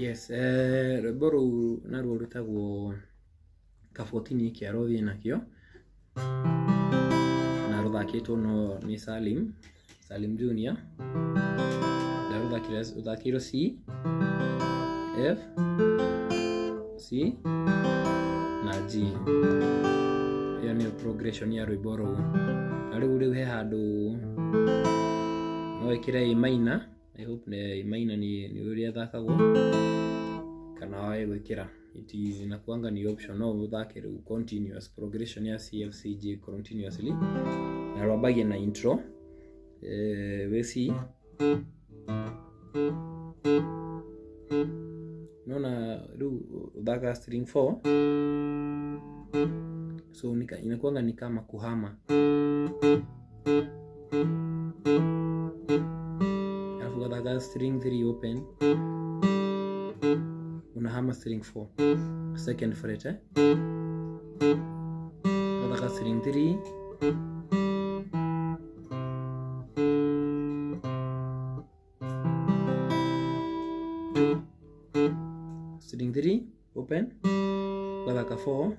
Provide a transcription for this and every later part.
Yes, rwĩmbo rũu naruo rwĩtagwo Kabotini kĩaro thiĩ nakĩo na rũthakĩtwo no nĩ Salim, Salim Junior. Ndarũthakire rũthakĩirwo C, F, C na G. Ĩyo nĩyo progression ya rwĩmbo rũu. Na rĩu he handũ no wĩkĩre A minor. I hope A minor nĩ ũrĩa ĩthakagwo kana wae gwĩkĩra. It is inakuanga ni option, no ũthake rĩu continuous progression ya C F C G continuously. Na rwambagia na intro wĩ C. Nona rĩu ũthaka string 4, so inakuanga ni kama kuhama. Alafu ukathaka string 3 open, unahama string 4 second fret, ukathaka string 3 string 3 open, ukathaka 4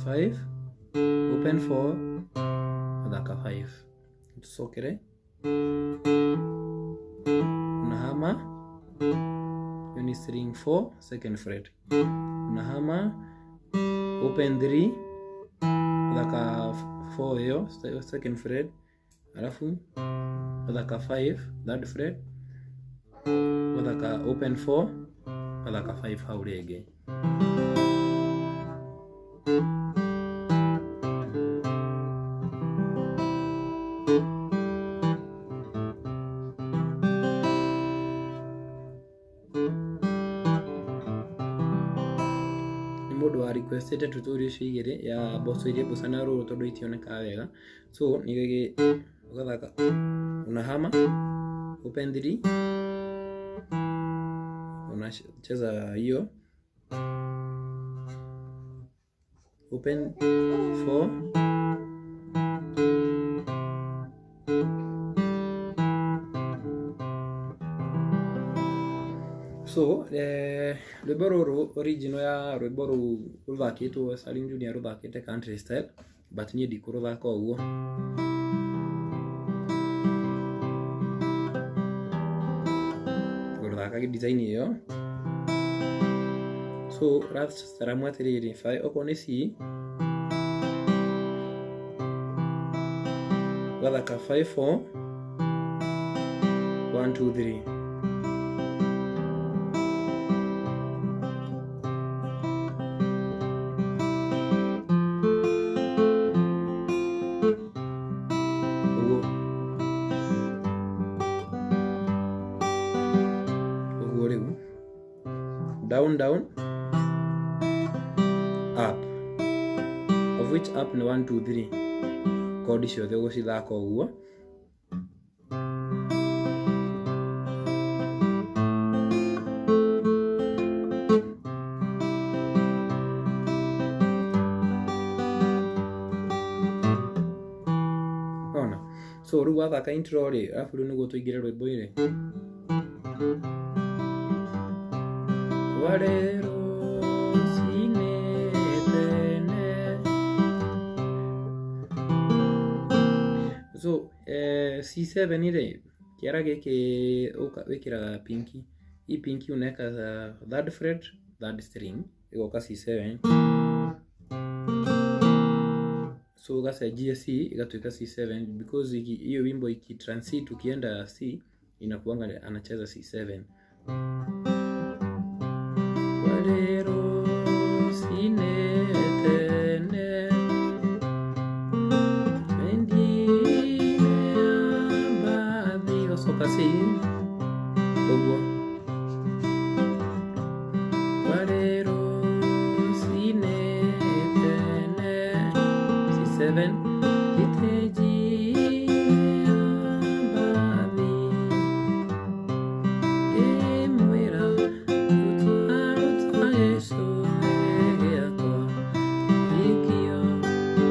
5 open 4 ukathaka 5 tusokere unahama, hiyo ni string 4 second fret, unahama open 3 ukathaka 4 hiyo second fret, alafu ukathaka 5 third fret, ukathaka open 4 ukathaka 5 hau rĩngĩ. Nĩ mũndũ wa request requestĩte tutorial icio igĩrĩ ya mboco iria mboca na rũrũ tondũ itionekaga wega. So nĩ ũgathaka unahama open 3, unacheza hiyo open 4, so rwĩmbo rũrũ original ya rwĩmbo rũu rũthakĩtwo Salim Junior rũthakĩte country style, but niĩ ndikũrũthaka ũguo. Ngũrũthaka design ĩyo. So ratharamu atĩrĩrĩ, okorwo nĩ C ũgathaka 5 4 1 2 3. Ũguo rĩu down down up, of which up nĩ 1 2 3. Kodi ciothe ũgũcithaka ũguo. Ona so rĩu wathaka intro rĩ, arabu rĩu nĩguo tũingĩre rwĩmbo-inĩ. Kware rũcinĩ tene. So C7 rĩ, kĩara gĩkĩ wĩkĩraga pinki. Hii pinki unaweka third fret, third string, ĩgoka C7. So ugacenjia C igatuĩka C7 because hiyo wimbo ikitransit ukienda C inakuanga anacheza C7. Kware rũcinĩ tene twendire mbathi, ũgacoka C ũguo. Kware rũcinĩ tene C7 gĩtĩnji-inĩ mbathi ngĩmwĩra ruta ruta gĩcũhĩ gĩakwa hikio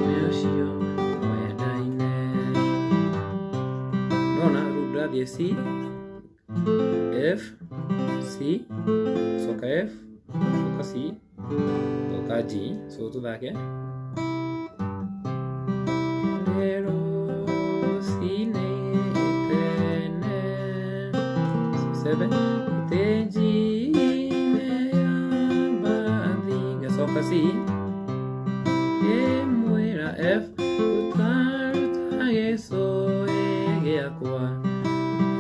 nĩ ũcio mwendaine. Nona rĩu ndĩrathiĩ C F C coka F coka C coka G. So tũthake rũcinĩ tene C7 gĩtĩnji-inĩ mbathi ngacoka C ngĩmwĩra F ruta ruta gĩcũhĩ gĩakwa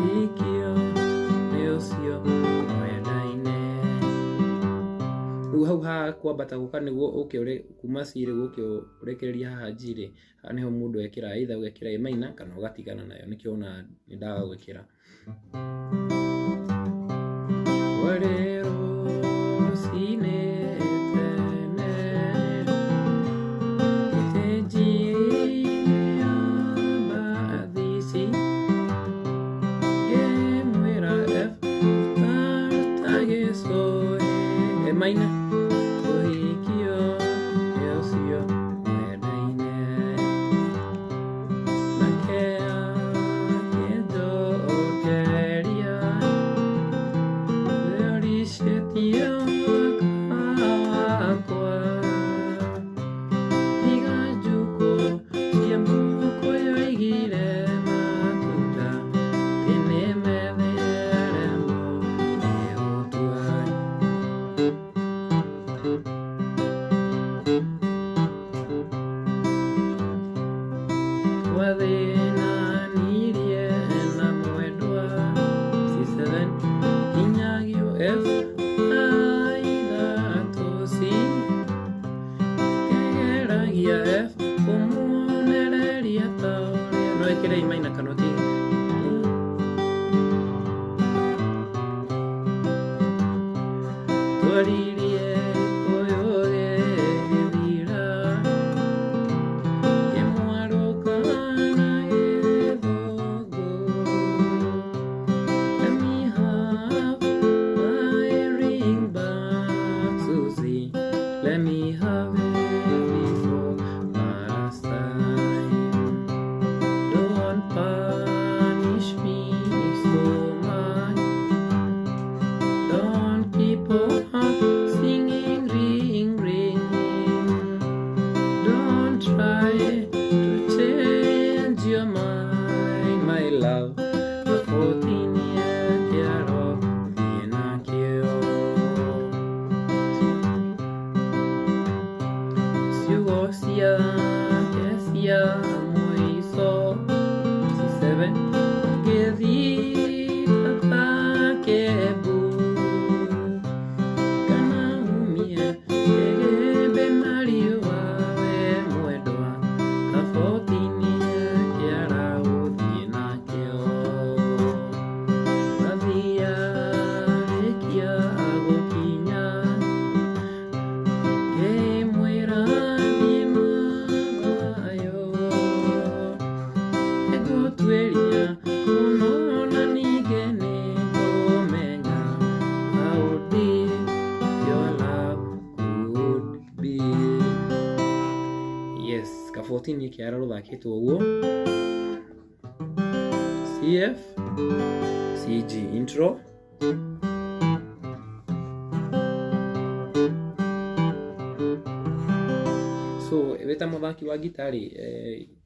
hikio nĩ ũcio mwendaine. Rĩu hau ha kwambata gũka nĩguo ũke ũre kuma C rĩu ũke ũrekererie haha G rĩ, haha nĩho mũndũ ekĩraga either ũgekĩra A minor kana ũgatigana nayo, nĩkĩo ona nĩ ndaga gwĩkĩra. Kware rũcinĩ tene gĩtĩnji-inĩ mbathi C ngĩmwĩra F ruta ruta gĩcũhĩ A minor ũhikio nĩ ũcio mwendaine. Nake akĩnjokeria wĩoricĩtie mwaka wakwa tiga njukũ cia mbũkũ yoigire matunda atĩ nĩmetheremo nĩ gũtua. Twathĩnanirie na mwendwa C7 nginyagio F A ithatũ C ngĩgeragia F kũmuonereria ta ũrĩa no ĩkĩre A minor kana ũtige. Twaririe ũyũ gĩgĩthiĩ 7 ngĩthiĩ Kembu kana umie kĩgĩmbĩ mariũa we mwendwa kabotini kĩara ũthiĩ nakĩo Mathia rĩkia gũkinya ngĩmwĩra thiĩ mathayo nĩngũtuĩria mũno na ningĩ nĩngũmenya how deep your love could be. Yes, ka 14 kĩara rũthakĩtwo ũguo C F C G intro. So wĩ ta mũthaki wa gita rĩ,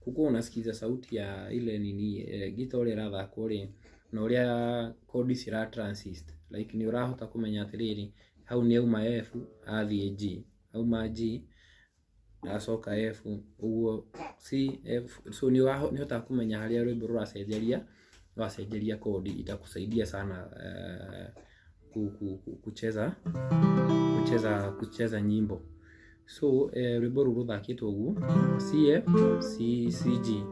kuko unasikiza sauti ya ile nini, gita ũrĩa ĩrathakwo rĩ, na ũrĩa kodi cira transist, like nĩ ũrahota kũmenya atĩrĩrĩ, hau nĩ auma F athiĩ G, auma G acoka F, ũguo C F. So nĩ ũhotaga kũmenya harĩa rwĩmbo rũracenjeria, rwacenjeria kodi. Itakusaidia sana kucheza nyimbo. So rwĩmbo rũu rũthakĩtwo ũguo C F C C G,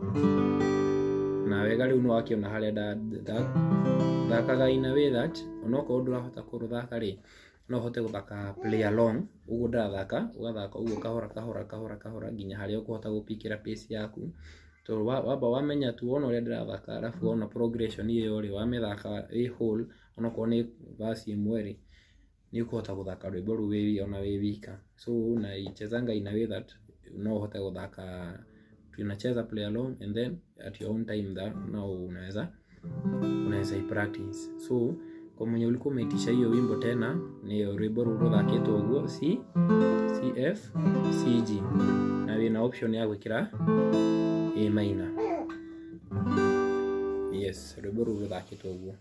na wega rĩu nĩ wakĩona harĩa thakaga in a way that onokorwo ndũrahota kũrũthaka rĩ, no ũhote gũthaka play along ũguo ndĩrathaka, ũgathaka ũguo kahora kahora kahora kahora nginya harĩa ũkũhota gũpikĩra pace yaku, tondũ wamba wamenya tu wona ũrĩa ndĩrathaka, arabu wona progression ĩyo rĩ, wamĩthaka ĩ whole, onokorwo nĩ verse ĩmwe rĩ, nĩ ũkũhota gũthaka rwĩmbo rũu wĩ ona wĩ wika. So unaichezanga in a way that no ũhote gũthaka, tunacheza play along and then at your own time that no unaweza ipractice. So kwa mwenye ulikuwa umeitisha hiyo wimbo tena, ni rwĩmbo rũu rũthakĩtwo ũguo C C F C G, na wĩna option ya gwĩkĩra A minor. Yes, rwĩmbo rũu rũthakĩtwo ũguo.